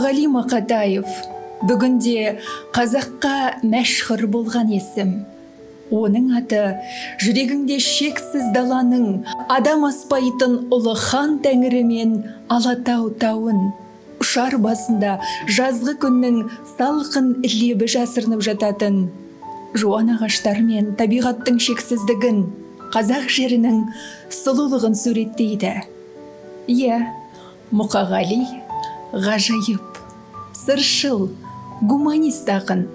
Мұқағали Мақатаев бүгінде қазаққа мәшһүр болған есім. Оның аты жүрегіңде шексіз даланың, адам аспайтын ұлы хан тәңірі мен Алатау тауын, ұшар басында жазғы күннің салқын лебі жасырынып жататын жуан ағаштар мен табиғаттың шексіздігін, қазақ жерінің сұлулығын суреттейді. Иә, Мұқағали ғажайып, сыршыл, гуманист ақын.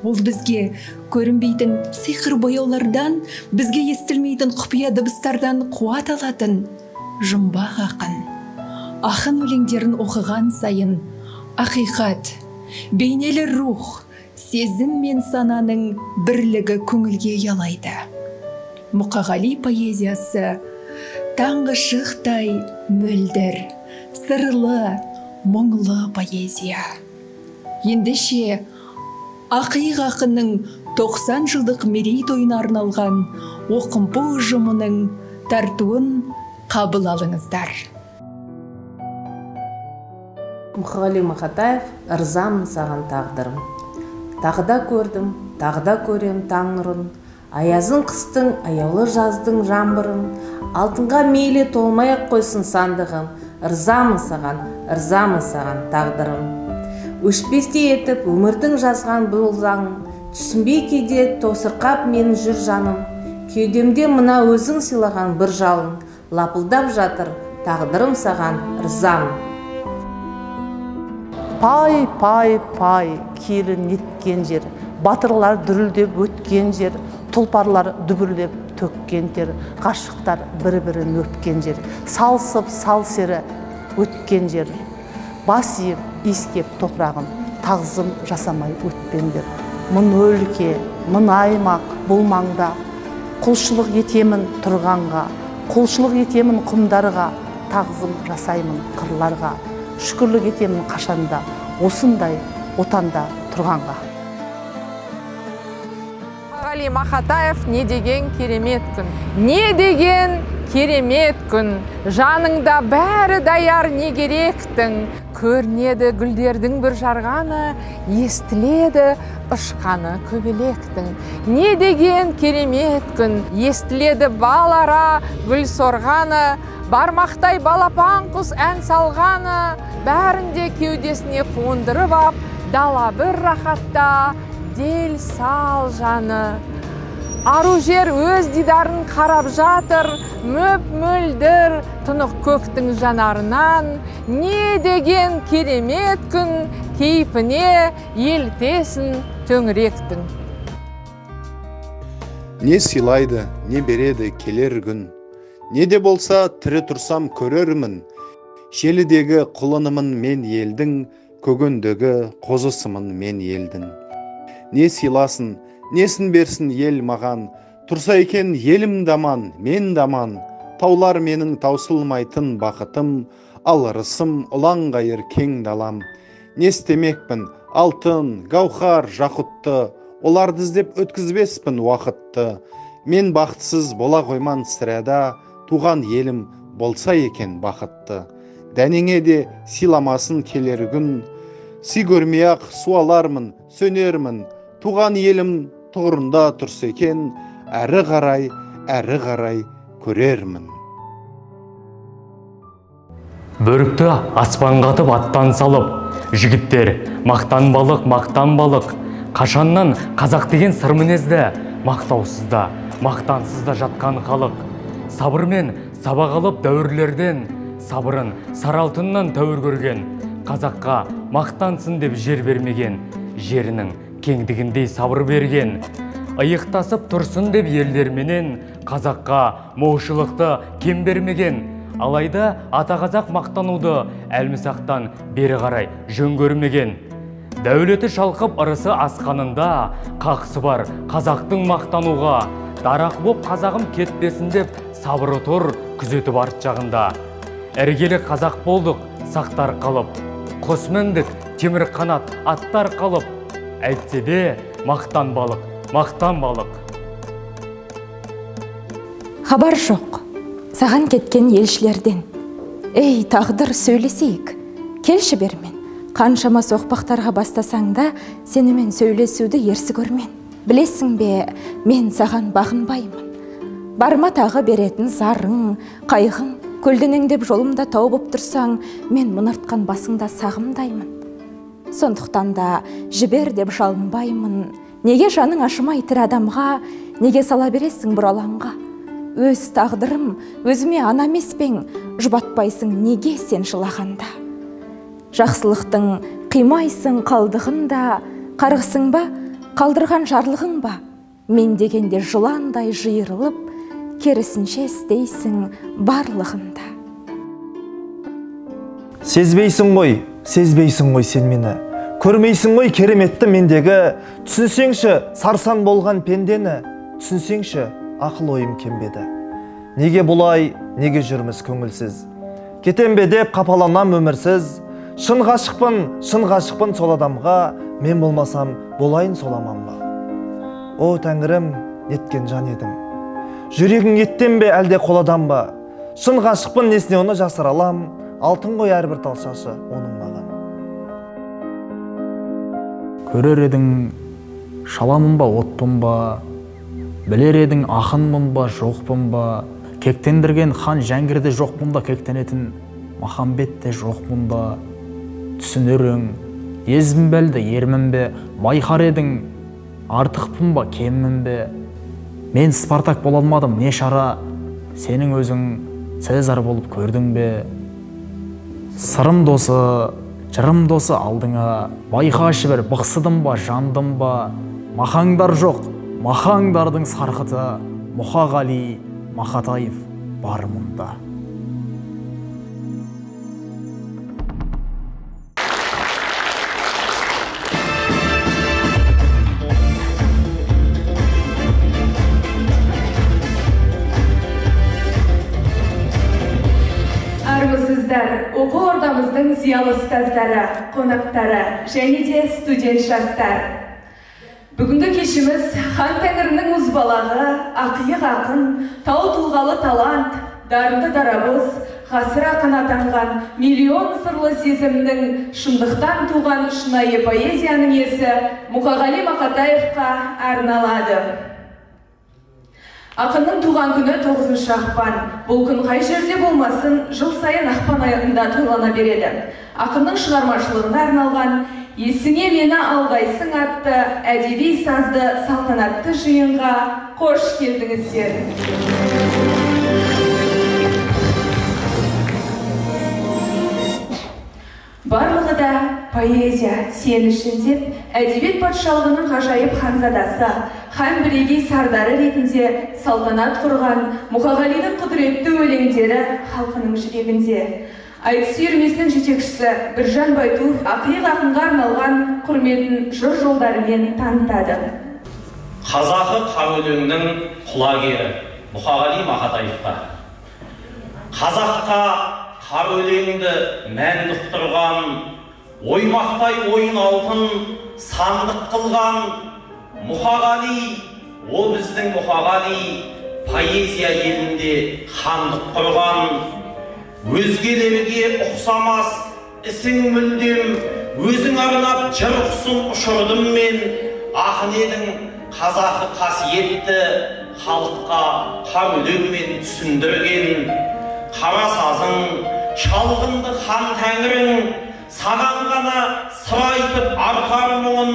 Ол бізге көрінбейтін сиқыр бояулардан, бізге естілмейтін құпия дыбыстардан қуат алатын жұмбақ ақын. Ақын өлеңдерін оқыған сайын ақиқат, бейнелі рух, сезім мен сананың бірлігі көңілге ұялайды. Мұқағали поэзиясы таңғы шықтай мөлдір, сырлы, мұңлы поэзия. Ендеше ақиық ақынның 90 жылдық мерейтойына арналған Оқымпу ұжымының тартуын қабыл алыңыздар. Мұқағали Мақатаев, ырзамын саған тағдырым. Тағы да көрдім, тағы да көрем таң нұрын. Аязын қыстың, аяулы жаздың жаңбырын. Алтынға мейлі толмай-ақ қойсын сандығым. Ырзамын саған, ырзамын саған тағдырым. Өшпестей етіп өмірдің жазған бұл заңын, түсінбей кейде тосырқап мен жүр жаным. Кеудемде мына өзің сыйлаған бір жалын, лапылдап жатыр, тағдырым саған ырзамын. Пай, пай, пай, киелі неткен жер, батырлар дүрілдеп өткен жер, тұлпарлар дүбірлеп төккен тер, ғашықтар бір-бірін өпкен жер, салсып сал сері өткен жер, бас иіп иіскеп топырағын, тағзым жасамай өтпеңдер. Мұн өлке, мұн аймақ, бұл маңда, құлшылық етемін тұрғанға, құлшылық етемін құмдарға, тағзым жасаймын қырларға, шүкірлік етемін қашанда, осындай отанда тұрғанға. Мұқағали Мақатаев, не деген керемет күн, не деген керемет күн, жаныңда бәрі даяр не керектің, көрінеді гүлдердің бір жарғаны, естіледі ұшқаны көбелектің. Не деген керемет күн, естіледі бал ара гүл сорғаны, бармақтай балапан құс ән салғаны, бәрінде кеудесіне қондырып ап, дала бір рахатта дел сал жаны. Ару жер өз дидарын қарап жатыр, мөп-мөлдір тұнық көктің жанарынан. Не деген керемет күн, кейпіне елтесін төңіректің. Не сыйлайды, не береді келер күн. Не де болса тірі тұрсам көрермін. Желідегі құлынымын мен елдің, көгендегі қозысымын мен елдің. Не сыйласын, несін берсін ел маған, тұрса екен елім даман, мен даман. Таулар менің таусылмайтын бақытым, ал ырысым ұланғайыр кең далам. Не істемекпін, алтын, гауһар, жақұтты, оларды іздеп өткізбеспін уақытты. Мен бақытсыз бола қойман сірәда, туған елім болса екен бақытты. Дәнеңе де сыйламасын келер күн, сый көрмей-ақ суалармын, сөнермін. Туған елім тұғырында тұрса екен, әрі қарай, әрі қарай көрермін. Бөрікті аспанға атып аттан салып, жігіттер, мақтанбалық, мақтанбалық. Қашаннан қазақ деген сыр мінезді, мақтаусыз да, мақтансыз да жатқан халық. Сабырмен сабақ алып дәуірлерден, сабырын сары алтыннан тәуір көрген, қазаққа мақтансын деп жер бермеген, жерінің кеңдігіндей сабыр берген. Иықтасып тұрсын деп елдерменен, қазаққа молшылықты кем бермеген. Алайда ата қазақ мақтануды әлмісақтан бері қарай жөн көрмеген. Дәулеті шалқып ырысы асқанында, қақсы бар қазақтың мақтануға. Дарақ боп қазағым кетпесін деп сабыры тұр күзетіп арт жағында. Іргелі қазақ болдық сақтар қалып, құс міндік темір қанат аттар қалып. Әйтсе де мақтанбалық, мақтанбалық. Хабар жоқ саған кеткен елшілерден. Ей, тағдыр, сөйлесейік, келші бермен. Қаншама соқпақтарға бастасаң да, сенімен сөйлесуді ерсі көрмен. Білесің бе, мен саған бағынбаймын. Барма тағы беретін зарың, қайғың, көлденеңдеп жолымда тау боп тұрсаң, мен мұнартқан басыңда сағымдаймын. Сондықтан да жібер деп жалынбаймын. Неге жаның ашымай тірі адамға, неге сала бересің бұралаңға? Өз тағдырым, өзіме ана емеспең, жұбатпайсың неге сен жылағанда? Жақсылықтың қимайсың қалдығын да, қарғысың ба, қалдырған жарлығың ба? Мен дегенде жыландай жиырылып, керісінше істейсің барлығында. Сезбейсің ғой, сезбейсің ғой сен мені. Көрмейсің ғой кереметті мендегі. Түсінсеңші сарсан болған пендені, түсінсеңші ақыл ойым кембеді. Неге бұлай, неге жүрміз көңілсіз? Кетем бе деп қапаланам өмірсіз. Шын ғашықпын, шын ғашықпын сол адамға, мен болмасам болайын сол аман ба? О, тәңірім, неткен жан едім. Жүрегің еттен бе, әлде қоладан ба? Шын ғашықпын, несіне оны жасыра алам, алтын ғой әрбір тал шашы оның маған. Көрер едің, шаламын ба, отпын ба, білер едің, ақынмын ба, жоқпын ба, кектендірген хан Жәңгірде жоқпын да, кектенетін Махамбет те жоқпын да. Түсінерің, езбін бе әлде ермін бе, байқар едің, артықпын ба, кеммін бе? Мен Спартак бола алмадым, не шара, сенің өзің Цезар болып көрдің бе? Сырым досы, жырым досы алдыңа, байқашы бір, бықсыдым ба, жандым ба? Махаңдар жоқ, махаңдардың сарқыты, Мұқағали Мақатаев бар мұнда. Армысыздар, оқу ордамыздың зиялы ұстаздары, қонақтары және де студент жастар. Бүгінгі кешіміз хан тәңірінің мұзбалағы, ақиық ақын, тау тұлғалы талант, дарынды дарабоз, ғасыр ақын атанған миллион сырлы сезімнің шындықтан туған шынайы поэзияның иесі Мұқағали Мақатаевқа арналады. Ақынның туған күні 9 ақпан. Бұл күн қай жерде болмасын, жыл сайын ақпан айында тойлана береді. Ақынның шығармашылығына арналған «Есіңе мені алғайсың» атты әдеби сазды салтанатты жиынға қош келдіңіздер. Барлығы да поэзия сен үшін деп әдебиет патшалығының ғажайып ханзадасы, хан бірегей сардары ретінде салтанат құрған Мұқағалидың құдіретті өлеңдері халқының жүрегінде. Айтыс үйірмесінің жетекшісі Біржан Байтуов ақиық ақынға арналған құрметін жыр жолдарымен танытады. Қазақы қара өлеңнің құлагері Мұқағали Мақатаевқа. Қазаққа қара өлеңді мәнді ұқтырған, оймақтай ойын алтын сандық қылған Мұқағали, о біздің Мұқағали, поэзия елінде хандық құрған. Өзгелерге ұқсамас ісің мүлдем, өзің арнап жыр құсын ұшырдым мен. Ақын едің қазақы қасиетті, халыққа қара өлеңмен түсіндірген. Қара сазың, шалғынды хан тәңірің, саған ғана сыр айтып арқар мұңын.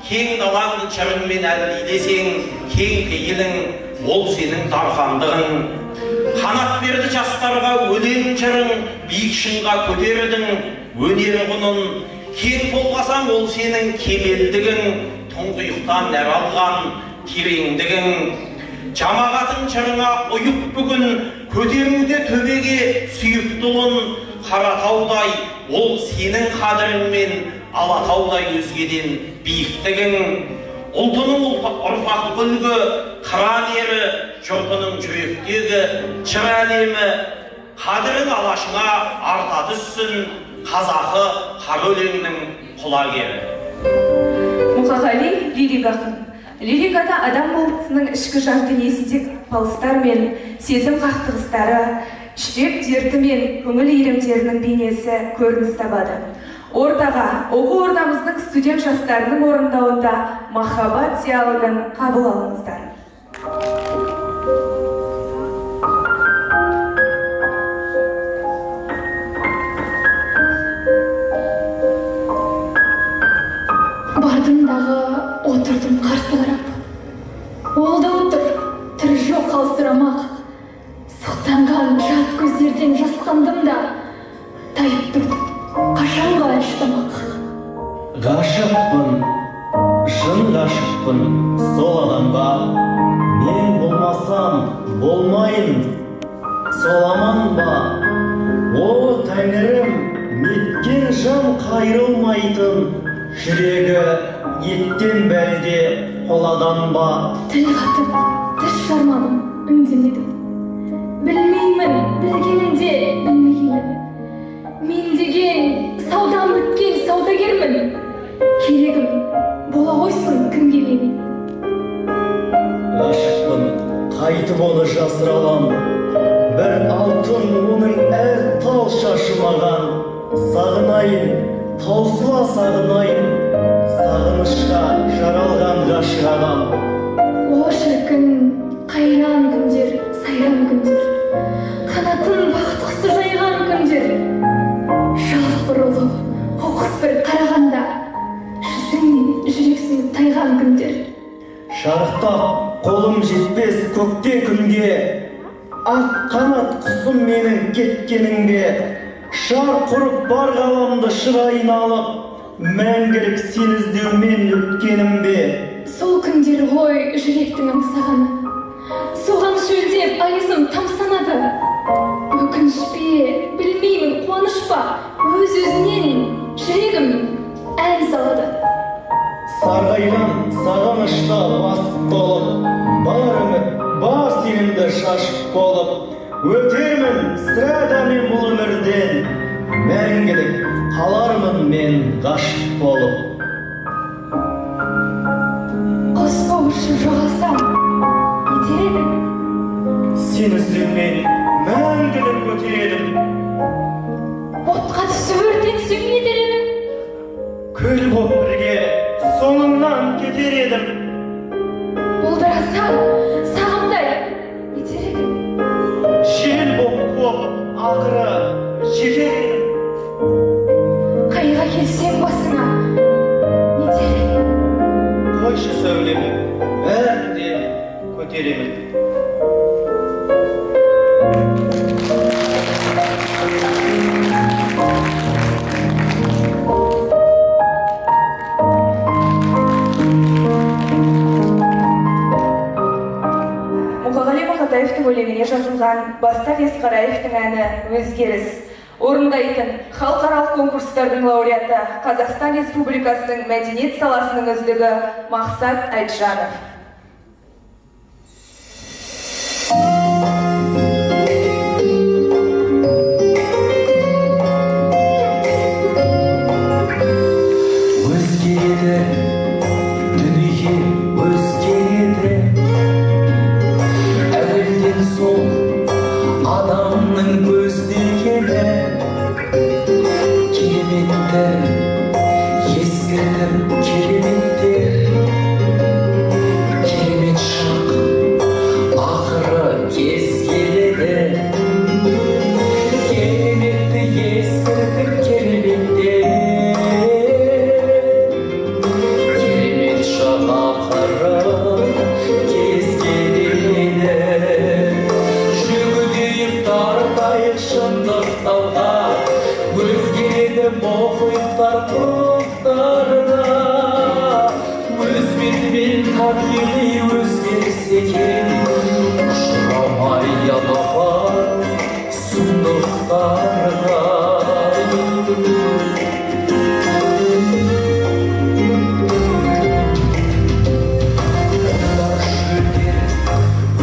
Кең далаңды жырыңмен әлдилесең, кең пейілің ол сенің дархандығың. Қанат берді жастарға өлең жырың, биік шыңға көтердің өнер құнын. Кең толғасаң ол сенің кемелдігің, тұңғиықтан нәр алған тереңдігің. Жамағатың жырыңа ұйып бүгін, көтеруде төбеге сүйікті ұлын. Қаратаудай ол сенің қадіріңмен, Алатаудай өзгеден биіктігің. Ұлтының ұрпақ үлгі, қыран ері, жұртының жүректегі жыр әлемі. Қадірің алашыңа арта түссін, қазақы қара өлеңнің құлагері. Мұқағали лирик ақын. Лирикада адам болмысының ішкі жан дүниесіндегі қапалыстар мен сезім қақтығыстары, жүрек дерті мен көңіл иірімдерінің бейнесі көрініс табады. Ортаға оқу ордамыздың студент жастарының орындауында махаббат диалогын қабыл алыңыздар. Бардым дағы отырдым қарсы қарап. Ол да отыр, түрі жоқ қалсырамақ. Сұқтанған жат көздерден жасқандым да, тайып тұрдым, қашанға шыдамақ. Ғашықпын, шын ғашықпын сол адамға. Мен болмасам, болмайын, сол аман ба? О, тәңірім, неткен жан қайрылмайтын, жүрегі еттен бәлде қоладан ба? Тіл қатып, тіс жармадым, үндемедім. Білмеймін, білгенімде білмегенім. Мен деген саудам біткен саудагермін. Керегім бола қойсын кімге менің. Ғашықпын, қайтып оны жасыра алам. Бір алтын оның әр тал шашы маған. Сағынайын, таусыла сағынайын, сағынышқа жаралған ғашық адам. О шіркін, қайран күндер, сайран күндер, қанатын бақыт құсы жайған күндер. Жалт бұрылып, оқыс бір қарағанда, жүзіңнен жүрексініп тайған күндер. Шарықтап қолым жетпес көкте күнге, ақ қанат құсым менің кеткеніңде. Шар құрып бар ғаламды шыр айналып, мәңгілік сен іздеумен өткенім бе? Сол күндер ғой жүректің аңсағаны, соған шөлдеп айызым тамсанады. Өкініш пе, білмеймін, қуаныш па, өз-өзінен жүрегім ән салады. Сарғайған сағынышта басып толып, бар үміт, бар сенімді шашып болып, өтермін сірә да мен бұл өмірден, мәңгілік қалармын мен ғашық болып. Құс болып ұшып жоғалсам, нетер едің? Сені іздеумен мәңгілік өтер едім. Отқа түсіп өртенсем нетер едің? Көл боп бірге соңыңнан кетер едім. Бұлдырасам сағымдай нетер едің? Жел боп қуып ақыры жетер едім. Қайға келсем басыңа нетер едің? Қойшы сәулем, бәрін де көтеремін. Мұқағали Мақатаевтың өлеңіне жазылған Бастақ Есқараевтың әні «Өзгеріс». Орындайтын халықаралық конкурстардың лауреаты, Қазақстан Республикасының мәдениет саласының үздігі Мақсат Айтжанов. Өзгереді, дүние өзгереді. Әуелден сол адамның көздегені. Кереметті ескертіп кереметтер, керемет шақ ақыры кез келеді. Кереметті ескертіп кереметтер, керемет шақ ақыры кез келеді. Жүгінейік, тартайық шындық тауға, өзгереді мұхиттар құлықтарда. Өз бетімен табиғи өзгеріс екен, ұшырамай алапат сұмдықтарға. Құмдар шөлдер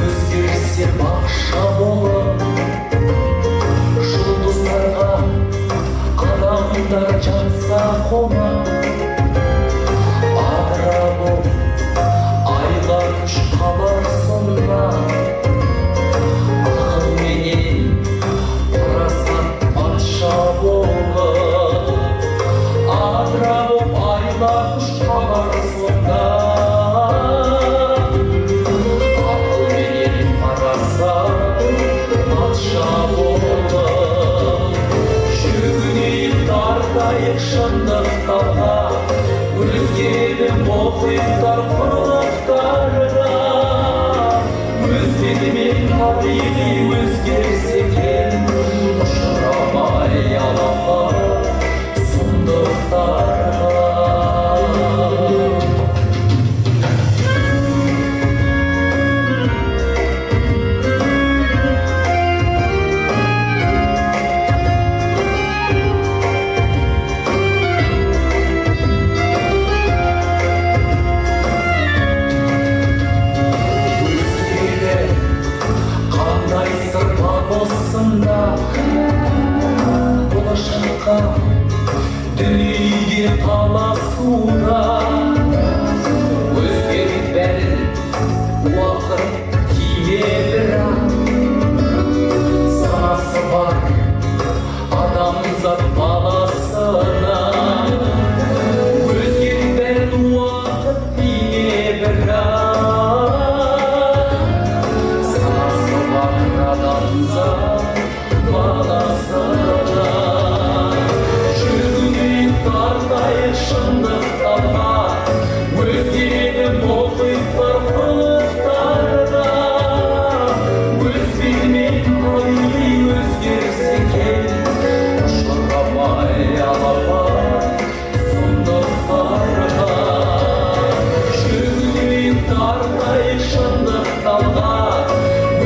өзгерсе бақша болып, жұлдыздарға адамдар жатса қонып, адыра боп айға күш қалар сонда. бетімен табиғи өзгерсе екен, ұшырамай алапат сұмдықтарға. Болашаққа дүниеге таласуда өзгеріп бәрін уақыт тиме бірақ, санасы бар адамзат баласына. Өзгеріп бәрін уақыт тиме бірақ, санасы бар адамзат баласына. Жүргінен тартайық шындықтарға, өзгереді мұхиттар құлықтарда. Өз бетімен табиғи өзгерсе екен, ұшырамай алапат сұмдықтарға. Жүргінен тартайық шындықтарға,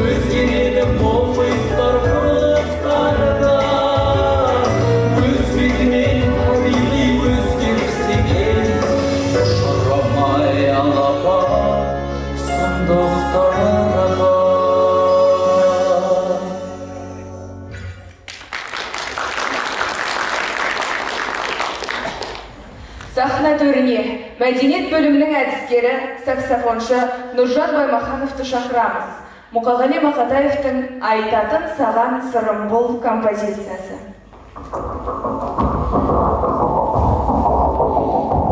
өзгереді мұхиттар құлықтарда. Өз бетімен табиғи өзгерсе екен, ұшырамай алапат сұмдықтарға. Сахна төріне мәдениет бөлімінің әдіскері, саксофоншы Нұржан Баймахановты шақырамыз. Мұқағали Мақатаевтың «Айтатын саған сырым бұл» композициясы. Thank you.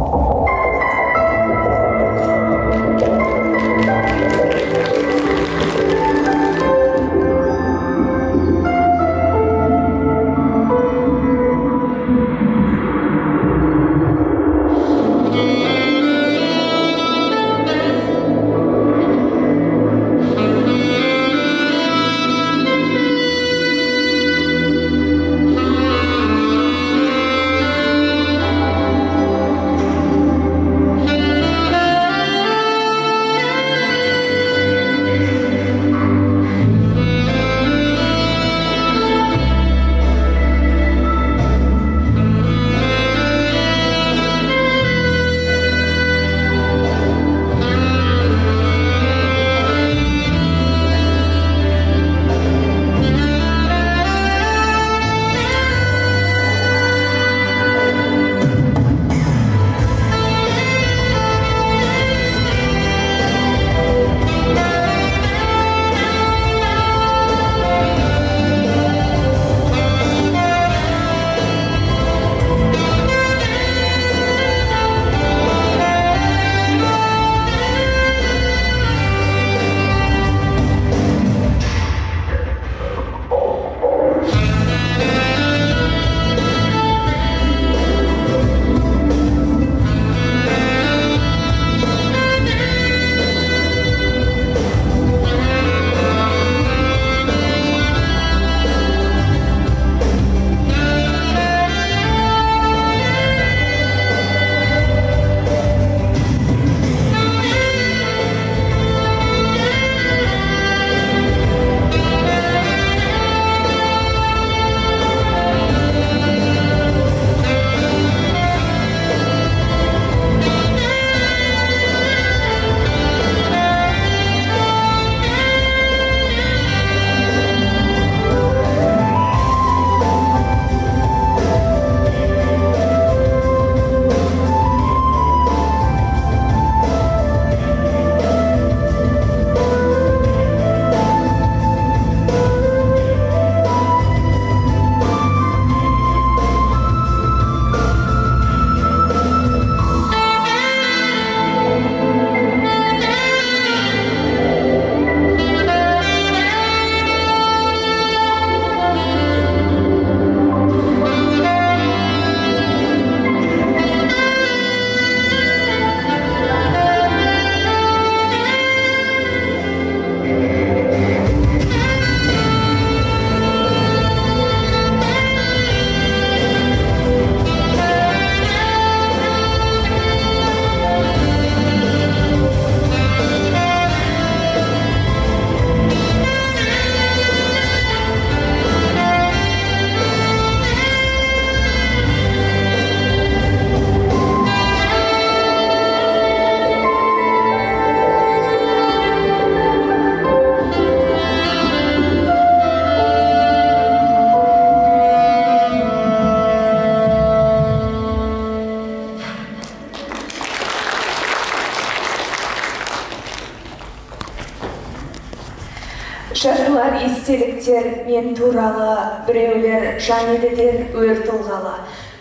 Жазылар естеліктер мен туралы, біреулер жан еді дер өр тұлғалы.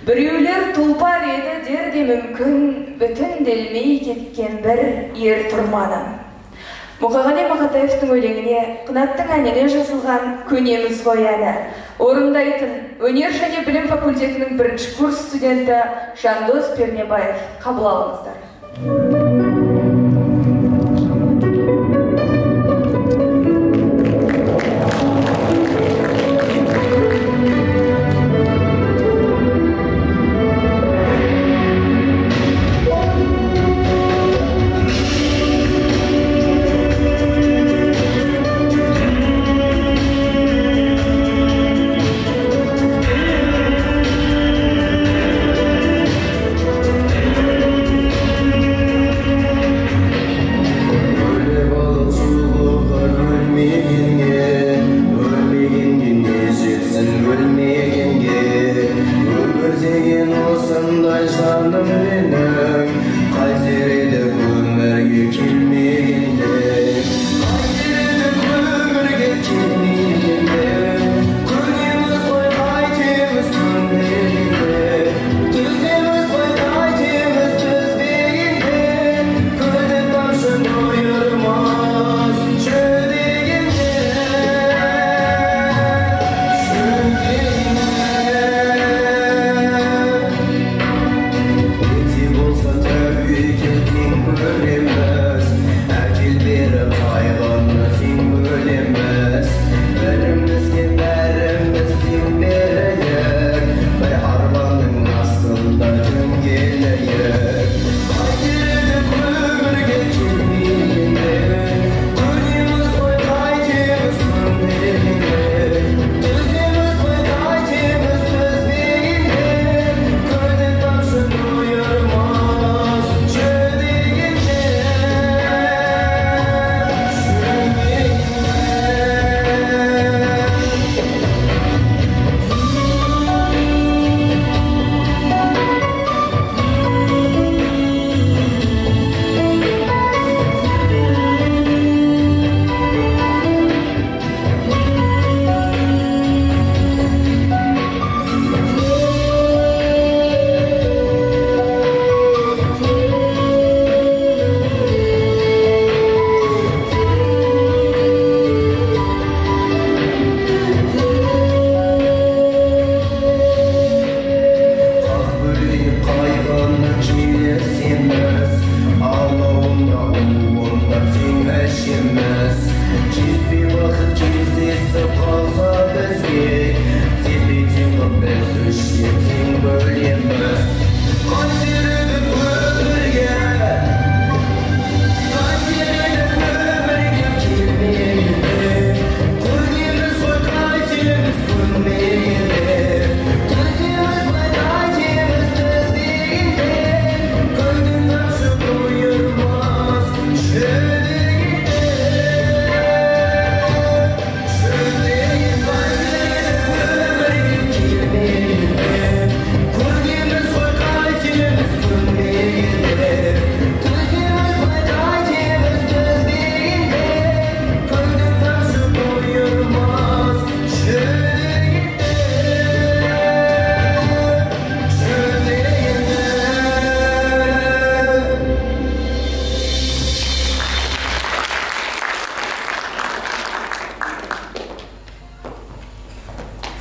Біреулер тұлпар еді дер де мүмкін, бүтінделмей кеткен бір ер тұрманы. Мұқағали Мақатаевтың өлеңіне, Қынаттың әніне жазылған «Көнеміз ғой» әні. Орындайтын өнер және білім факультетінің бірінші курс студенті Жандос Пернебаев. Қабыл алыңыздар.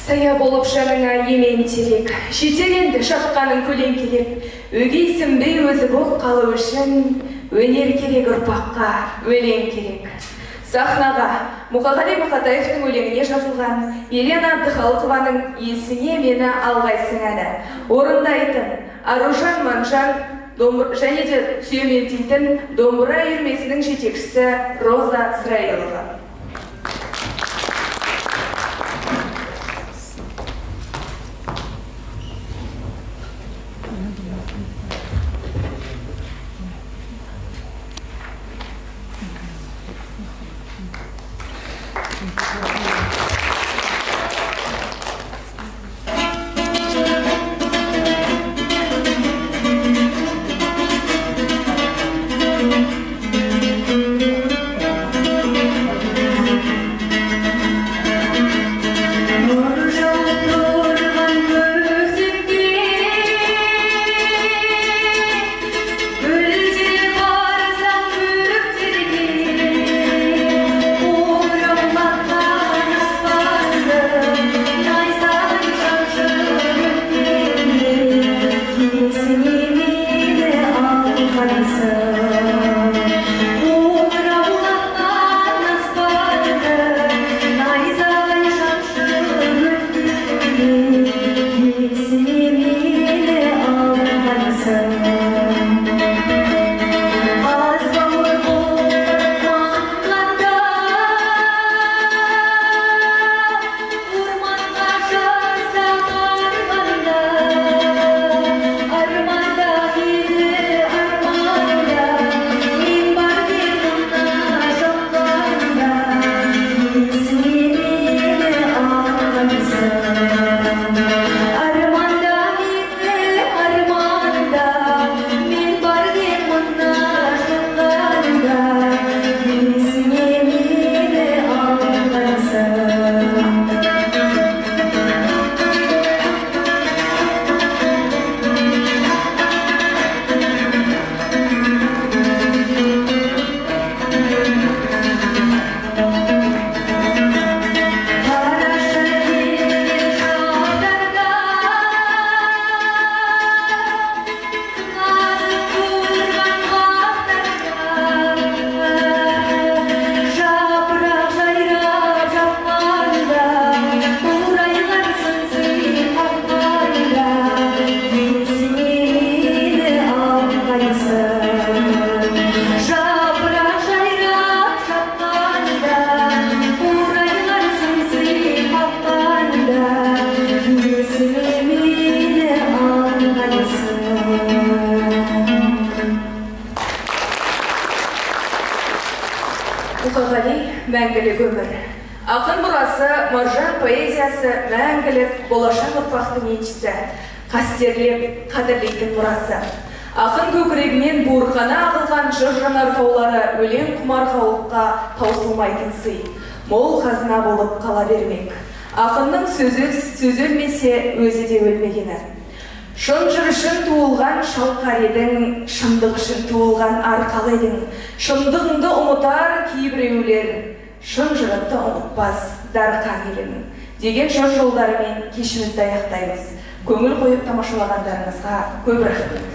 Сая болып жаныңа емен терек, жетер енді шапқаның көлеңкелеп, өгейсінбей өзі боп қалу үшін өнер керек ұрпаққа, өлең керек. Сахнаға Мұқағали Мақатаевтың өлеңіне жазылған Елена Әбдіхалықованың «Есіңе мені алғайсың» әні. Орындайтын Аружан Манжан және де сүйемелдейтін домбыра үйірмесінің жетекшісі Роза Сраилова. мәңгілік өмір. Ақын мұрасы, маржан поэзиясы мәңгілік болашақ ұрпақтың еншісі, қастерлеп қадірлейтін мұрасы. Ақын көкірегінен буырқана ағылған жыр жанартаулары өлең құмар халыққа таусылмайтын сый, мол қазына болып қала бермек. Ақынның сөзі өлмесе, өзі де өлмегені. Шын жыр үшін туылған шалқар едің, шындық үшін туылған арқал едің. Шындығыңды ұмытар кейбіреулер, шын жырыңды ұмытпас дарқан елің. Деген жыр жолдарымен кешімізді аяқтаймыз. Көңіл қойып тамашалағандарыңызға көп рахмет.